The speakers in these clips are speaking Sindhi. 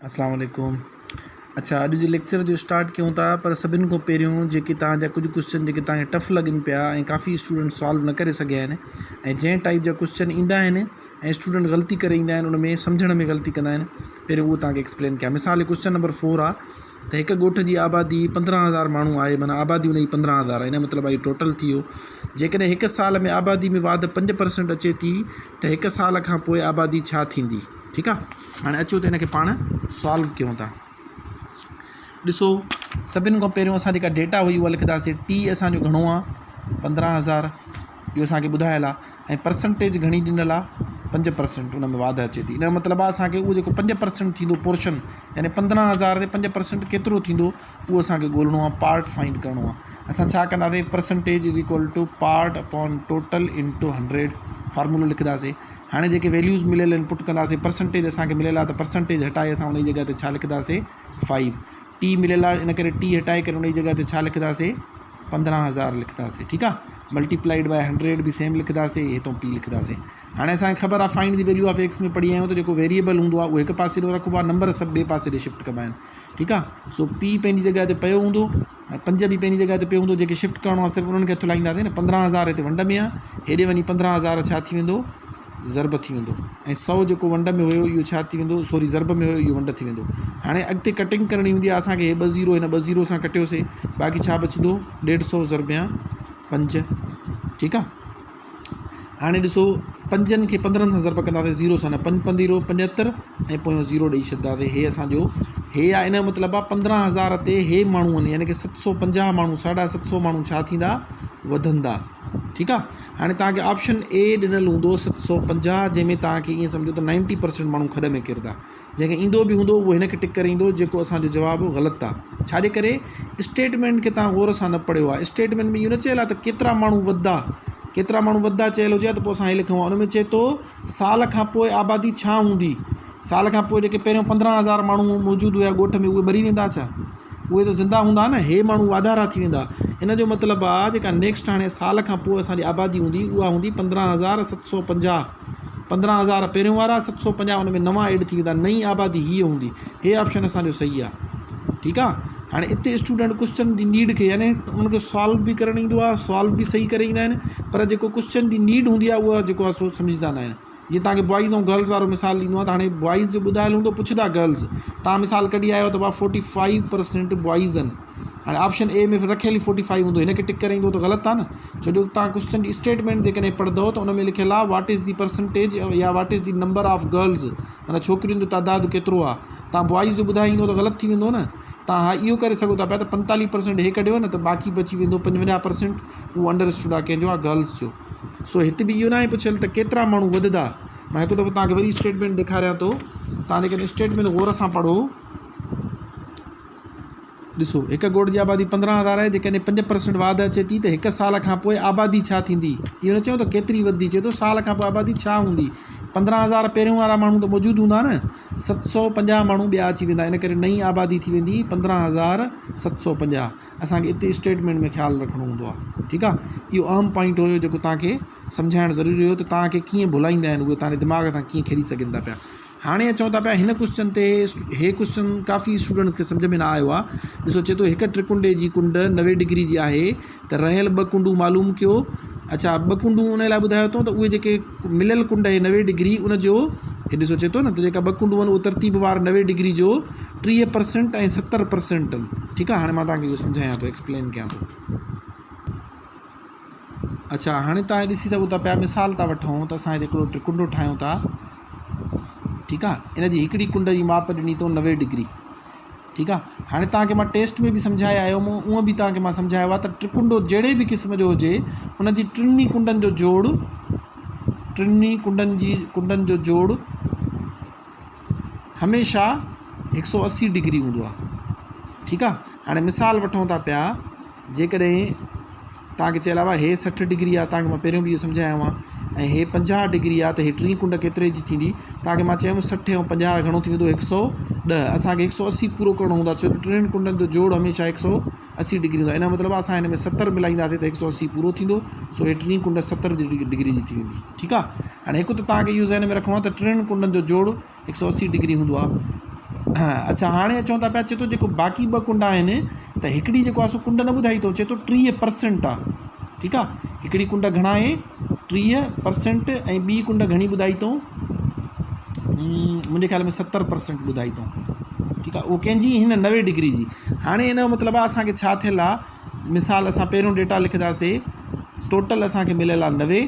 اسلام عليڪم اڇا اڄ جي ليڪچر جو اسٽارٽ ڪيون ٿا پر سڀن کان پهريون جيڪي توهان جا ڪجهه ڪوشچن جيڪي توهان کي ٽف لڳن پيا ۽ ڪافي اسٽوڊنٽ سالو نه ڪري سگهيا آهن ۽ جنهن ٽائپ جا ڪوشچن ايندا آهن ۽ اسٽوڊنٽ غلطي ڪري ايندا آهن ان ۾ سمجهڻ ۾ غلطي ڪندا آهن پهريون اهو توهان کي ايڪسپلين ڪيان مثال ڪوشچن نمبر فور آهي ته هڪ ڳوٺ جي آبادي 15000 ماڻهو آهي معنيٰ آبادي ان جي 15000 آهي ان جو مطلب آهي ٽوٽل ٿي ويو جيڪڏهن هڪ سال ۾ آبادي ۾ واڌ 5% اچي ٿي ته هڪ سال کان پوء آبادي ڇا ٿيندي ٺيڪ آ هاڻي اچو ته هن کي پاڻ سالو ڪيون ٿا ڏسو سڀني کان پهريون اسان جيڪا ڊيٽا هئي اها لکنداسي ٽي اسانجو گهڻو آ 15000 اهو اسانکي ٻڌايل آ ۽ پرسنٽيج گهڻي ڏنل آ 5% ان ۾ واڌ اچي ٿي ان جو مطلب آ اسانکي اهو جيڪو 5% ٿيندو پورشن يعني 15000 تي 5% ڪيترو ٿيندو اهو اسانکي ڳولڻو آ پارٽ فائنڊ ڪرڻو آ اسان ڇا ڪنداسي percentage is equal to part upon total into 100 فارمولو لکنداسي هاڻي جيڪي ويليوز مليل آهن پٽ ڪنداسين پرسنٽيج اسان کي مليل آهي ته پرسنٽيج هٽائي اسان ان جي جڳهه تي ڇا لکنداسين فائيو ٽي مليل آهي ان ڪري ٽي هٽائي ڪري ان جي جڳهه تي ڇا لکنداسين 15000 لکنداسين ٺيڪ آهي ملٽيپلائيڊ باء 100 به سيم لکنداسين هتو پي لکنداسين هاڻي اسان کي خبر آهي find the value of X ۾ پڙهي آيا آهيون ته جيڪو ويريبل هوندو آهي اهو هڪ پاسي ڏو رکبو آهي نمبر سڀ ٻئي پاسي ڏي شفٽ ڪبا آهن ٺيڪ آهي سو پي پنهنجي جڳهه تي پيو هوندو ۽ پنج به پنهنجي جڳهه تي پيو هوندو جيڪي شفٽ ڪرڻو آهي صرف انهن کي هٿ لائينداسين نه 15000 هتي ونڊ ۾ آهي هيڏي وڃي 15000 ڇا ٿي ويندو ضرب ٿي ويندو ۽ سو جيڪو ونڊ ۾ هيو اهو ڇا ٿي ويندو سوري ضرب ۾ هيو اهو ونڊ ٿي ويندو هاڻي اڳتي ڪٽنگ ڪرڻي هوندي آهي اسانکي هي ٻه زيرو هن ٻه زيرو سان ڪٽيوسي باقي ڇا بچندو ڏيڍ سو ضربيان پنج ٺيڪ آهي هاڻي ڏسو پنجن کي 15 سان ضرب ڪنداسين زيرو سان نه پنج پنديرو 75 ۽ پويون زيرو ڏئي ڇڏنداسين هي اسان جو هي آ ان جو مطلب آ 15000 تي هي ماڻهو آهن يعني ڪي 750 ماڻهو 750 ماڻهو ڇا ٿيندا وڌندا ٺيڪ آ هاڻي توهان کي آپشن اي ڏنل هوندو 750 جنهن ۾ توهان کي ائين سمجهو ته 90% ماڻهو کڏ ۾ ڪرندا جنهن کي ايندو به هوندو اهو هن کي ٽڪ ڪري ايندو جيڪو اسان جو جواب غلط آ ڇا جي ڪري اسٽيٽمينٽ کي توهان غور سان نه پڙهيو آ اسٽيٽمينٽ ۾ اهو نه چيل آ ته ڪيترا ماڻهو وڌدا ڪيترا ماڻهو وڌدا چيل هجي ها ته پوء اسان هي لکون ها ان ۾ چئي ٿو سال کان پوء آبادي ڇا هوندي سال کان پوء جيڪي پهريون 15000 ماڻهو موجود هيا ڳوٺ ۾ اهي مري ويندا ڇا اهي ته زنده هوندا نه هي ماڻهو واڌارا ٿي ويندا ان جو مطلب آ جيڪا نيڪسٽ هاڻي سال کان پوء اسان جي آبادي هوندي اها هوندي 15750 15000 پهريون وارا 750 ان ۾ نوان ايڊ ٿي ويندا نئين آبادي هيء هوندي هي آپشن اسان جو صحيح آ ٺيڪ آ هاڻي اتي اسٽوڊنٽ ڪوشچن جي نيڊ کي يعني ان کي سالو به ڪرڻ ايندو آ سالو به صحيح ڪري ايندا آهن پر جيڪو ڪوشچن جي نيڊ هوندي آ اها جيڪو آ سو سمجهندا نه آهن جيئن توهان کي بوائز ۽ گرلز وارو مثال ڏيندو آهيان ته هاڻي بوائز جو ٻڌايل هوندو پڇندا گرلز توهان مثال ڪڍي آيا آهيو ته ڀاء فورٽي فائيو پرسنٽ بوائز آهن هاڻي آپشن اي ۾ رکيل ئي فورٽي فائيو هوندو هن کي ٽڪ ڪري ايندو ته غلط آهي نه ڇو جو توهان ڪوشچن جي اسٽيٽمينٽ جيڪڏهن پڙهندو ته ان ۾ لکيل آهي what is the percentage يا what is the number of girls معنيٰ ڇوڪرين جو تعداد ڪيترو آهي توهان بوائز جو ٻڌائي ايندو ته غلط ٿي ويندو نه توهان ها اهو ڪري سگهو ٿا پيا ته پنتاليهه پرسنٽ هي ڪڍيو نه ته باقي بچي ويندو پنجونجاهه پرسنٽ اهو انڊر اسٽوڊ آهي ڪنهن جو آهي گرلز جو سو هت به اهو ناهي پڇيل ته ڪيترا ماڻهو وڌندا. مان هڪ دفعو توهان کي وري اسٽيٽمينٽ ڏيکاريان ٿو. توهان جيڪڏهن اسٽيٽمينٽ غور سان پڙهو. ڏسو هڪ ڳوٺ جي آبادي 15000 آهي جيڪڏهن 5% واڌ اچي ٿي ته هڪ سال کان پوء آبادي ڇا ٿيندي؟ اهو نه چيو ته ڪيتري وڌندي چئي ٿو سال کان پوء آبادي ڇا هوندي؟ 15000 پهريون وارا ماڻهو ته موجود هوندا نه 750 ماڻهو ٻيا اچي ويندا ان ڪري نئين آبادي ٿي ويندي 15750. اسان کي اتي اسٽيٽمينٽ ۾ خيال رکڻو هوندو آهي ٺيڪ آهي اهو اهم پوائنٽ هيو جيڪو توهان کي سمجهائڻ ضروري هيو ته توهان کي ڪيئن ڀلائيندا آهن اهي توهان جي دماغ سان ڪيئن کيڏي سگهن ٿا پيا هاڻي اچون ٿا پيا هن ڪوشچن تي هي ڪوشچن ڪافي اسٽوڊنٽس کي سمجهه ۾ نه آيو آهي ڏسو چئي ٿو هڪ ٽرڪنڊي جي ڪنڊ 90 ڊگري جي آهي ته رهيل ٻه ڪنڊون معلوم ڪيو اڇا ٻه ڪنڊون ان لاء ٻڌايو اٿئون ته اهي جيڪي مليل ڪنڊ آهي 90 ڊگري ان جو هي ڏسو چئي ٿو نه ته جيڪا ٻه ڪنڊون آهن اهي ترتيب وار 90 ڊگري جو 30 پرسنٽ ۽ 70 پرسنٽ آهن ٺيڪ آهي هاڻي مان توهان کي اهو سمجهايان ٿو ايڪسپلين ڪيان ٿو اڇا هاڻي توهان ڏسي سگهو ٿا پيا مثال ٿا وٺون ته اسان هتي هڪڙو ٽرڪنڊو ٺاهيون ٿا ٺيڪ آهي ان جي هڪڙي ڪنڊ جي ماپ ڏني اٿئون 90 ڊگري ٺيڪ آهي هاڻي توهان کي مان ٽيسٽ ۾ به سمجهائي آيو هوم اونء به توهان کي مان سمجهايو آهي ته ٽرڪنڊو جهڙي به قسم جو هجي ان جي ٽنهي ڪنڊن جو جوڙ ٽنهي ڪنڊن جي ڪنڊن جو جوڙ هميشه هڪ سو 80 ڊگري هوندو آهي ٺيڪ آهي هاڻي مثال وٺون ٿا پيا جيڪڏهن توهان کي چيل آهي هي 60 ڊگري آهي توهان کي مان پهريون به اهو سمجهايو آهي ۽ هي 50 ڊگري آهي ته هي ٽين ڪنڊ ڪيتري جي ٿيندي توهان کي مان چيم 60 ۽ 50 گهڻو ٿي ويندو 110 اسان کي 180 پورو ڪرڻو هوندو آهي ڇو ته ٽن ڪنڊن جو جوڙ هميشه 180 ڊگري هوندو آهي ان جو مطلب اسان هن ۾ 70 ملائينداسين ته 180 پورو ٿيندو سو هي ٽين ڪنڊ 70 ڊگري جي ٿي ويندي ٺيڪ آهي هاڻي هڪ ته توهان کي اهو ذهن ۾ رکڻو آهي ته ٽن ڪنڊن جو جوڙ 180 ڊگري هوندو آهي. اڇا هاڻي اچون ٿا پيا چي ٿو جيڪو باقي ٻه ڪنڊا آهن ته هڪڙي جيڪو آهي سو ڪنڊ نه ٻڌائي ٿو چي ٿو 30 پرسنٽ آهي ٺيڪ آهي هڪڙي ڪنڊ گهڻا آهي 30 پرسنٽ ۽ ٻي ڪنڊ گهڻي ٻڌائي اٿئون منهنجي خيال ۾ 70 پرسنٽ ٻڌائي اٿئون ٺيڪ آهي اهو ڪنهن جي هن 90 ڊگري جي هاڻي ان جو مطلب آهي اسانکي ڇا ٿيل آهي مثال اسان پهريون ڊيٽا لکنداسي ٽوٽل اسانکي مليل آهي 90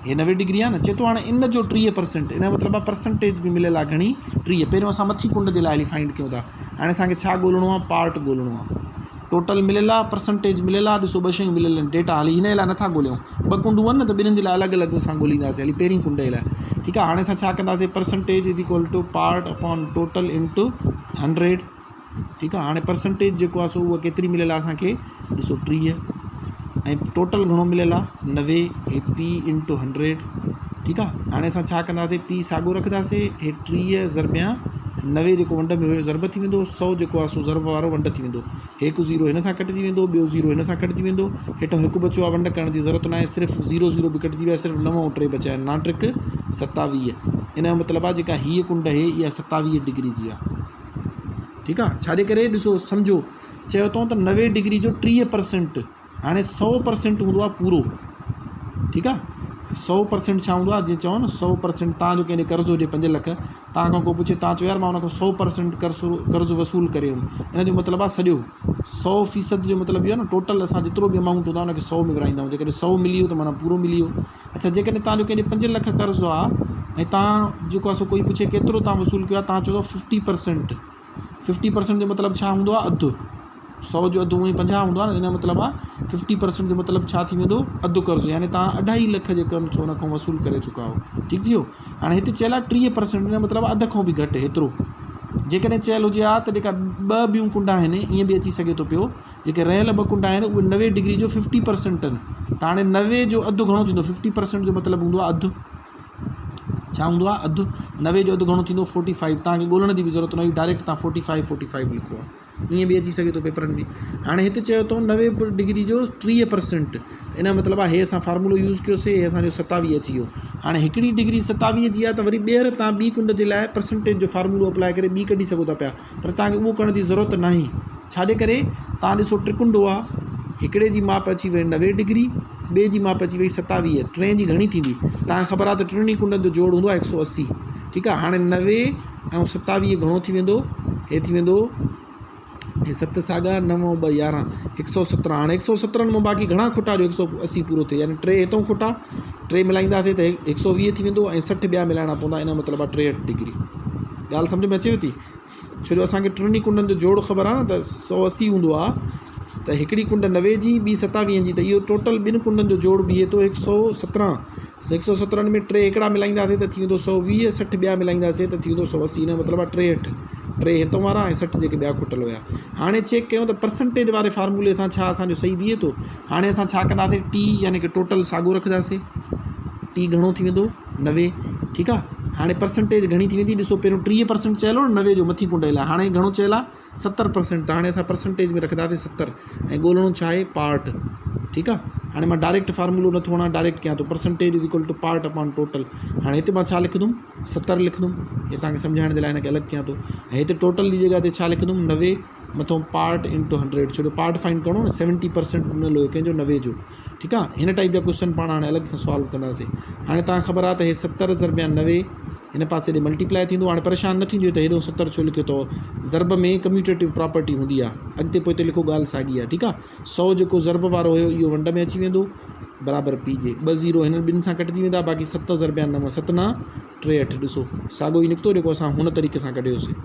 هي 90 ڊگري آهي نه چي ٿو هاڻي ان جو 30 پرسنٽ ان جو مطلب آهي پرسنٽيج به مليل آهي گهڻي 30 پهريون اسان مٿي ڪنڊ جي لاء هلي فائنڊ ڪيون ٿا هاڻي اسانکي ڇا ڳولڻو آهي پارٽ ڳولڻو آهي ٽوٽل مليل آهي پرسنٽيج مليل آهي ڏسو ٻه شيون مليل آهن ڊيٽا هلي هن جي لاء نٿا ڳوليون ٻه ڪنڊون آهن نه ته ٻنهن جي لاء الڳ الڳ اسان ڳولينداسي هلي پهرين ڪنڊ جي لاء ٺيڪ آهي هاڻي اسان ڇا ڪنداسي percentage is equal to part upon total into 100 ٺيڪ آ هاڻي پرسنٽيج جيڪو آ سو اها ڪيتري مليل آ اسانکي ڏسو 30 ۽ ٽوٽل گهڻو مليل آ 90 هي پي انٽو 100 ٺيڪ آ هاڻي اسان ڇا ڪنداسي پي ساڳو رکنداسي هي 30 ضربيا 90 جيڪو ونڊ ۾ هيو ضرب ٿي ويندو 100 جيڪو آ سو ضرب وارو ونڊ ٿي ويندو هڪ زيرو هن سان ڪٽجي ويندو ٻيو زيرو هن سان ڪٽجي ويندو هيٺو هڪ بچيو آ ونڊ ڪرڻ جي ضرورت ناهي صرف زيرو زيرو به ڪٽجي ويا صرف 9 ۽ 3 بچيا آهن نان ٽرڪ 27 ان جو مطلب آ جيڪا هيء ڪنڊ هي اها 27 ڊگري جي آ ٺيڪ آ ڇاجي ڪري ڏسو سمجهو چيو اٿئون ته 90 ڊگري جو 30 پرسنٽ هاڻي 100 پرسنٽ هوندو آ پورو ٺيڪ آ 100 پرسنٽ ڇا هوندو آ جيئن چئو نه 100 پرسنٽ تان جو ڪنهن ڏي قرض هجي 5 لک تان کان ڪو پڇي تان چئو يار مان ان کان 100 پرسنٽ قرض قرض وصول ڪري ويم ان جو مطلب آ سڄو 100 فيصد جو مطلب اهو آ نه ٽوٽل اسان جيترو به امائونٽ هوندو آ ان کي 100 ۾ ورهائيندا آهيون جيڪڏهن 100 ملي ويو ته معنيٰ پورو ملي ويو اڇا جيڪڏهن توهان جو ڪنهن ڏي 5 لک قرض آ ۽ توهان جيڪو آ سو ڪوئي پڇي ڪيترو توهان وصول ڪيو آ توهان چوندو ففٽي پرسنٽ ففٽي پرسنٽ جو مطلب ڇا هوندو آ اڌ سو جو اڌ هونئن 50 هوندو آ نه ان جو مطلب آ ففٽي پرسنٽ جو مطلب ڇا ٿي ويندو اڌ قرض يعني توهان اڍائي لک جيڪو آ سو ان کان وصول ڪري چڪا آهيو ٺيڪ ٿي ويو هاڻي هتي چيل آ 30 پرسنٽ ان جو مطلب آ اڌ کان به گهٽ هيترو جيڪڏهن چيل هجي ها ته جيڪا ٻه ٻيون ڪنڊا آهن ائين به اچي سگهي ٿو پيو جيڪي رهيل ٻه ڪنڊا آهن اهي 90 ڊگري جو ففٽي پرسنٽ آهن ته هاڻي 90 جو اڌ گهڻو ٿيندو ففٽي پرسنٽ جو مطلب هوندو آهي اڌ ڇا هوندو آهي اڌ 90 جو اڌ گهڻو ٿيندو فورٽي فائيو توهان کي ڳولڻ جي به ضرورت نه هئي ڊائريڪٽ توهان فورٽي فائيو فورٽي فائيو لکو آهي ائين به اچي سگهي ٿو پيپرن ۾ هاڻي هتي چيو اٿئون 90 ڊگري جو 30 پرسنٽ ان جو مطلب آهي هي اسان فارمولو يوز ڪيوسي هي اسانجو 27 اچي ويو هاڻي هڪڙي ڊگري 27 جي آهي ته وري ٻيهر توهان ٻي ڪنڊ جي لاء پرسنٽيج جو فارمولو اپلائي ڪري ٻي ڪڍي سگهو ٿا پيا پر توهان کي اهو ڪرڻ جي ضرورت ناهي. ڇاجي ڪري توهان ڏسو ٽرڪنڊو آ، هڪڙي جي ماپ اچي وئي 90 ڊگري، ٻئي جي ماپ اچي وئي 27، ٽئين جي گهڻي ٿيندي؟ توهان کي خبر آ ته ٽنهي ڪنڊن جو جوڙ هوندو آ 180. ٺيڪ آ، هاڻي 90 ۽ 27 گهڻو ٿي ويندو؟ هي ٿي ويندو هي ست ساڳا نو ۽ ٻه يارهن، هڪ سؤ سترهن. هاڻي هڪ سؤ سترهن مان باقي گهڻا کٽا جو هڪ سؤ اسي پورو ٿئي يعني ٽي هتئون کٽا، ٽي ملائينداسين ته هڪ سؤ ويهه ٿي ويندو ۽ 60 ٻيا ملائڻا پوندا ان جو مطلب آ 63 ڊگري. ڳالهه سمجهه ۾ اچيو ٿي؟ ڇو جو اسان کي ٽنهي ڪنڊن جو جوڙ خبر آهي نه ته 180 هوندو آهي ته هڪڙي ڪنڊ 90 جي ٻي 27 جي ته اهو ٽوٽل ٻن ڪنڊن جو جوڙ بيهي ٿو 117 117 ۾ ٽي هڪڙا ملائينداسين ته ٿي ويندو 120 60 ٻيا ملائينداسين ته ٿي ويندو 180 ان جو مطلب آهي 63 ٽي هتون وارا ۽ 60 جيڪي ٻيا کٽل هيا هاڻي چيڪ ڪيون ته پرسنٽيج واري فارمولي سان ڇا اسانجو صحيح بيهي ٿو هاڻي اسان ڇا ڪنداسين ٽي يعني ڪي ٽوٽل ساڳو رکنداسين ٽي گهڻو ٿي ويندو 90 ٺيڪ آ هاڻي پرسنٽيج گهڻي ٿي ويندي ڏسو پهريون 30 پرسنٽ چيل هو نه 90 جو مٿي ڪنڊ لاء هاڻي گهڻو چيل آ 70 پرسنٽ ته هاڻي اسان پرسنٽيج ۾ رکنداسين 70 ۽ ڳولڻو ڇا آهي پارٽ ٺيڪ آ هاڻي مان ڊائريڪٽ فارمولو نٿو هڻان ڊائريڪٽ ڪيان ٿو percentage is equal to part upon total هاڻي هتي مان ڇا لکندم 70 لکندم هي توهان کي سمجهائڻ جي لاء هن کي الڳ ڪيان ٿو ۽ هتي ٽوٽل جي جڳهه تي ڇا لکندم 90 مٿو پارٽ انٽو 100 ڇو جو پارٽ فائنڊ ڪرڻو نه 70 پرسنٽ ڏنل هيو ڪنهن جو 90 جو ٺيڪ آ هن ٽائيپ جا ڪوشچن پاڻ هاڻي الڳ سان سالو ڪنداسين هاڻي توهان کي خبر آ ته هي 70 ضرب يا 90 هن پاسي ڏي ملٽيپلائي ٿيندو هاڻي پريشان نه ٿيندو ته هيڏو 70 ڇو لکيو اٿو ضرب ۾ ڪميوٽيٽو پراپرٽي هوندي آ اڳتي پوئتي لکو ڳالهه ساڳي آ ٺيڪ آ 100 جيڪو ضرب وارو هيو اهو ونڊ ۾ اچي ويندو برابر پي جي ٻه زيرو هنن ٻن سان ڪٽجي ويندا باقي 7 ضرب يا 9 7 9 3 8 ڏسو ساڳو ئي نڪتو جيڪو اسان هن طريقي سان ڪڍيوسي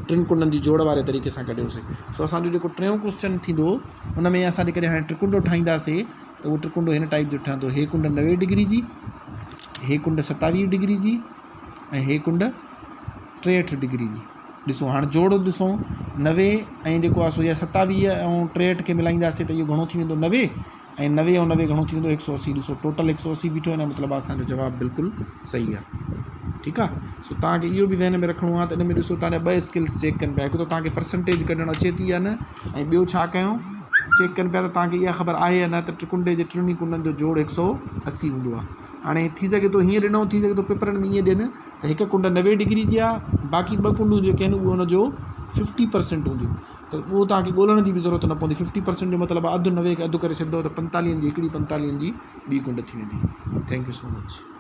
ٽن ڪنڊن جي جوڙ واري طريقي سان ڪڍيوسي سو اسانجو جيڪو ٽيون ڪوشچن ٿيندو ان ۾ اسان جيڪڏهن هاڻي ٽرڪنڊو ٺاهينداسي ته اهو ٽرڪنڊو هن ٽائيپ جو ٺهندو هي ڪنڊ 90 ڊگري جي هي ڪنڊ 27 ڊگري جي ۽ هي ڪنڊ 63 ڊگري جي ڏسو هاڻي جوڙ ڏسو 90 ۽ جيڪو آهي سو يا 27 ۽ 63 کي ملائينداسي ته اهو گهڻو ٿي ويندو 90 ۽ 90 ۽ 90 گهڻو ٿي ويندو 180 ڏسو ٽوٽل 180 بيٺو ان جو مطلب آهي اسانجو جواب بلڪل صحيح آهي ٺيڪ آ سو توهان کي اهو به ذهن ۾ رکڻو آهي ته ان ۾ ڏسو توهان جا ٻه اسڪلس چيڪ ڪن پيا هڪ ته توهان کي پرسنٽيج ڪڍڻ اچي ٿي يا نه ۽ ٻيو ڇا ڪيو چيڪ ڪن پيا ته توهان کي اها خبر آهي يا نه ته ٽرڪنڊي جي ٽنهي ڪنڊن جو جوڙ هڪ سو اسي هوندو آهي هاڻي ٿي سگهي ٿو هيئن ڏنو ٿي سگهي ٿو پيپرن ۾ ائين ڏين ته هڪ ڪنڊ 90 ڊگري جي آهي باقي ٻه ڪنڊون جيڪي آهن اهي ان جو ففٽي پرسينٽ هونديون ته اهو توهان کي ڳولڻ جي به ضرورت نه پوندي ففٽي پرسينٽ جو مطلب آهي اڌ 90 کي اڌ ڪري ڇڏندو ته پنتاليهن جي هڪڙي پنتاليهن جي ٻي ڪنڊ ٿي ويندي. Thank you so much.